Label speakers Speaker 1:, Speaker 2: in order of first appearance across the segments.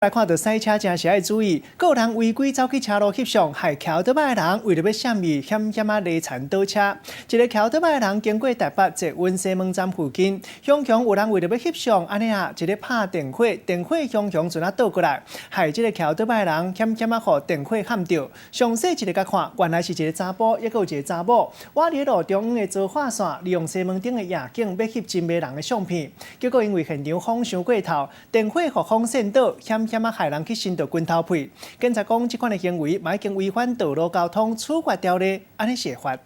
Speaker 1: 來看著賽車真是愛注意，閣有人違規走去車路翕相，害騎歐多擺的人為著欲閃伊，險險仔犁田倒車。一个騎歐多擺的人經過台北捷運西門站附近，雄雄有人為著欲翕相，按呢啊，一个拍電火，電火雄雄陣仔倒過來，害這个騎歐多擺的人險險仔予電火譀著。詳細一个共看，原來是一个查埔，抑閣有一个查某，倚佇路中央的槽化線，利用西門町的夜景欲翕真迷人的相片，結果因為現場風傷過頭，電火予風扇倒，險險仔害人去熏著拳頭皮。警察講，這款的行為嘛已經違反道路交通處罰條例，按呢是會罰。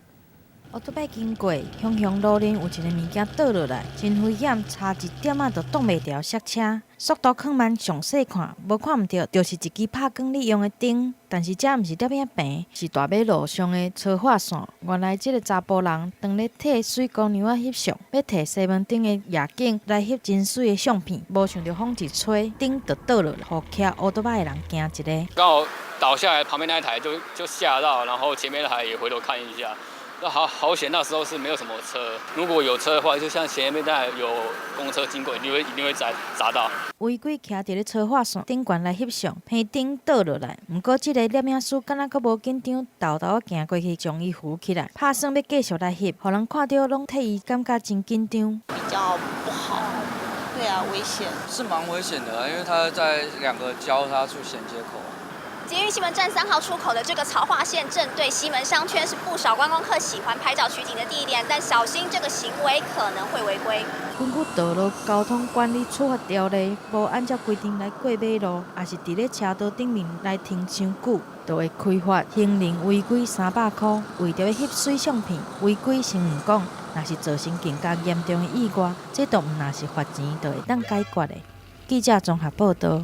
Speaker 2: 烏托擺經過，雄雄路面有一个物件倒落來，真危險，差一點仔就擋袂牢剎車，速度放慢，詳細看，無看毋著，就是一支拍光咧用的燈。但是這毋是攝影棚，是大馬路上的槽化線。原來這个查埔人當咧替媠姑娘仔翕相，欲提西門町的夜景來翕真媠的相片，無想著風一吹，燈就倒落來，予騎烏托擺的人驚一个。
Speaker 3: 剛好倒下來，旁邊那一台就嚇到，然後前面那台也回頭看一下。那好好險，那時候是沒有什麼車。如果有車的話，就像前面那有公車經過，一定會砸到。
Speaker 2: 違規徛佇咧槽化線頂懸來翕相，棚燈倒落來。毋過這个攝影師敢若閣無緊張，沓沓仔行過去將伊扶起來，拍算欲繼續來翕，予人看著攏替伊感覺真緊張。
Speaker 4: 比較不好，對啊，危險。
Speaker 5: 是蠻危險的，因為它在兩個交叉處銜接口。
Speaker 6: 捷運西門站3號出口的這個槽化線，正對西門商圈，是不少觀光客喜歡拍照取景的地點，但小心這個行為可能會違規。
Speaker 2: 根據道路交通管理處罰條例，無按照規定來過馬路，抑是佇咧車道頂面來停傷久，就會開罰行人違規300箍。為著欲翕媠相片，違規先毋講，若是造成更加嚴重的意外，這都毋但是罰錢就會當解決的。記者綜合報導。